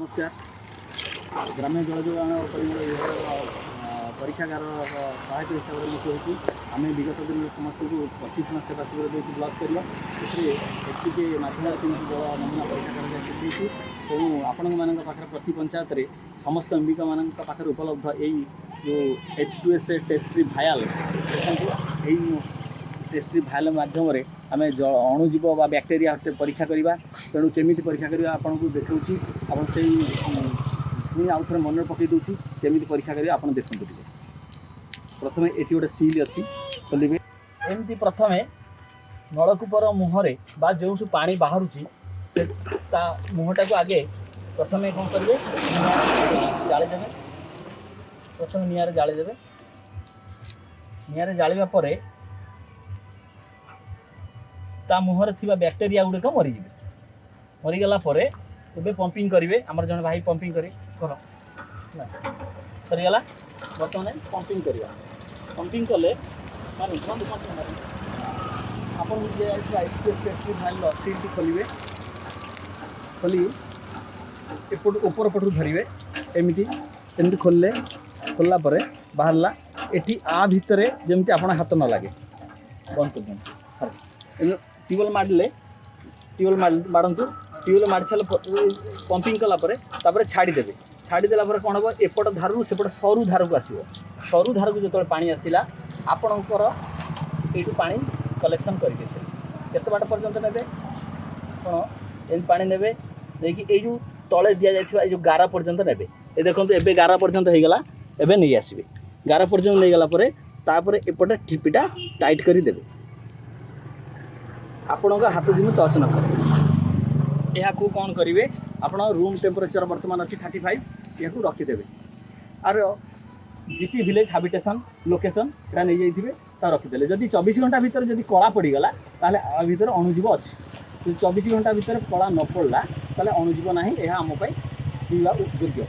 ନମସ୍କାର। ଗ୍ରାମ୍ୟ ଜଳ ଯୋଗାଣ ଓ ପରିମଳ ବିଭାଗର ପରୀକ୍ଷାଗାର ସହାୟକ ହିସାବରେ ମୁଁ କହୁଛି। ଆମେ ବିଗତ ଦିନରେ ସମସ୍ତଙ୍କୁ ପ୍ରଶିକ୍ଷଣ ସେବା ଶିବିର ଦେଉଛୁ ବ୍ଲକ ସ୍ତରୀୟ। ସେଥିରେ ଏତିକି ମାଧ୍ୟମରେ କେମିତି ଜଳ ନମୁନା ପରୀକ୍ଷା କରାଯାଏ ଶିଖେଇଛୁ। ତେଣୁ ଆପଣମାନଙ୍କ ପାଖରେ, ପ୍ରତି ପଞ୍ଚାୟତରେ ସମସ୍ତ ଏମ୍ବିକମାନଙ୍କ ପାଖରେ ଉପଲବ୍ଧ ଏଇ ଯେଉଁ H2S test vial ଦେଖନ୍ତୁ। ଏଇ ଟେଷ୍ଟ ଭାୟାଲ ମାଧ୍ୟମରେ ଆମେ ଅଣୁଜୀବ ବା ବ୍ୟାକ୍ଟେରିଆ ପରୀକ୍ଷା କରିବା। ତେଣୁ କେମିତି ପରୀକ୍ଷା କରିବା ଆପଣଙ୍କୁ ଦେଖାଉଛି। ଆପଣ ସେଇ ପୁଣି ଆଉ ଥରେ ମନରେ ପକାଇ ଦେଉଛି, କେମିତି ପରୀକ୍ଷା କରିବେ ଆପଣ ଦେଖନ୍ତୁ ଟିକେ। ପ୍ରଥମେ ଏଠି ଗୋଟେ ସିଲ୍ ଅଛି, ଖୋଲିବେ ଏମିତି। ପ୍ରଥମେ ନଳକୂପର ମୁହଁରେ ବା ଯେଉଁଠୁ ପାଣି ବାହାରୁଛି, ସେ ତା ମୁହଁଟାକୁ ଆଗେ ପ୍ରଥମେ କ'ଣ କରିବେ? ଜାଳିଦେବେ। ପ୍ରଥମେ ନିଆଁରେ ଜାଳିଦେବେ। ନିଆଁରେ ଜାଳିବା ପରେ ତା ମୁହଁରେ ଥିବା ବ୍ୟାକ୍ଟେରିଆ ଗୁଡ଼ିକ ମରିଯିବେ। ମରିଗଲା ପରେ ଏବେ ପମ୍ପିଂ କରିବେ। ଆମର ଜଣେ ଭାଇ ପମ୍ପିଂ କରି କର ହେଲା, ସରିଗଲା। ବର୍ତ୍ତମାନ ପମ୍ପିଂ କରିବା। ପମ୍ପିଂ କଲେ ମାରନ୍ତୁ, କୁହନ୍ତୁ, ପମ୍ପିଂ ମାରନ୍ତୁ। ଆପଣଙ୍କୁ ଦିଆଯାଇଥିବା ଏକ୍ସପ୍ରେସ୍ ଟେଷ୍ଟ ଭାଇଲର ସିଲ୍ଟି ଖୋଲିବେ। ଖୋଲି ଏପଟୁ ଉପର ପଟରୁ ଧରିବେ ଏମିତି। ଏମିତି ଖୋଲିଲେ, ଖୋଲିଲା ପରେ ବାହାରିଲା ଏଠି। ଆ ଭିତରେ ଯେମିତି ଆପଣ ହାତ ନ ଲାଗେ। ବନ୍ଦ କରିଦିଅନ୍ତୁ। ହଁ, ଟ୍ୟୁବୱେଲ୍ ମାରିଲେ, ଟ୍ୟୁବୱେଲ୍ ମାରନ୍ତୁ। ଟ୍ୟୁବୱେଲ୍ ମାରି ସାରିଲା, ପମ୍ପିଂ କଲା ପରେ ତାପରେ ଛାଡ଼ିଦେବେ। ଛାଡ଼ିଦେଲା ପରେ କ'ଣ ହେବ? ଏପଟ ଧାରରୁ ସେପଟ ସରୁ ଧାରକୁ ଆସିବ। ସରୁ ଧାରକୁ ଯେତେବେଳେ ପାଣି ଆସିଲା, ଆପଣଙ୍କର ଏଇଠୁ ପାଣି କଲେକ୍ସନ୍ କରିବେ। ଏଥିରେ କେତେ ବାଟ ପର୍ଯ୍ୟନ୍ତ ନେବେ ଆପଣ? ଏମିତି ପାଣି ନେବେ, ନେଇକି ଏଇ ଯେଉଁ ତଳେ ଦିଆଯାଇଥିବା ଏଇ ଯେଉଁ ଗାର ପର୍ଯ୍ୟନ୍ତ ନେବେ। ଏ ଦେଖନ୍ତୁ, ଏବେ ଗାର ପର୍ଯ୍ୟନ୍ତ ହେଇଗଲା। ଏବେ ନେଇ ଆସିବେ। ଗାର ପର୍ଯ୍ୟନ୍ତ ନେଇଗଲା ପରେ ତାପରେ ଏପଟେ ଠିପିଟା ଟାଇଟ୍ କରିଦେବେ, ଆପଣଙ୍କ ହାତ ଯେମିତି ଟଚ୍ ନ କରେ। ଏହାକୁ କ'ଣ କରିବେ ଆପଣ? ରୁମ୍ ଟେମ୍ପରେଚର୍ ବର୍ତ୍ତମାନ ଅଛି 35, ଏହାକୁ ରଖିଦେବେ। ଆର ଜିପି, ଭିଲେଜ୍, ହାବିଟେସନ୍, ଲୋକେସନ୍ ଏଟା ନେଇଯାଇଥିବେ, ତା ରଖିଦେଲେ ଯଦି 24 ଘଣ୍ଟା ଭିତରେ ଯଦି କଳା ପଡ଼ିଗଲା, ତାହେଲେ ଆ ଭିତରେ ଅଣୁଜୀବ ଅଛି। ଯଦି 24 ଘଣ୍ଟା ଭିତରେ କଳା ନ ପଡ଼ିଲା, ତାହେଲେ ଅଣୁଜୀବ ନାହିଁ, ଏହା ଆମ ପାଇଁ ପିଇବା ଯୋଗ୍ୟ।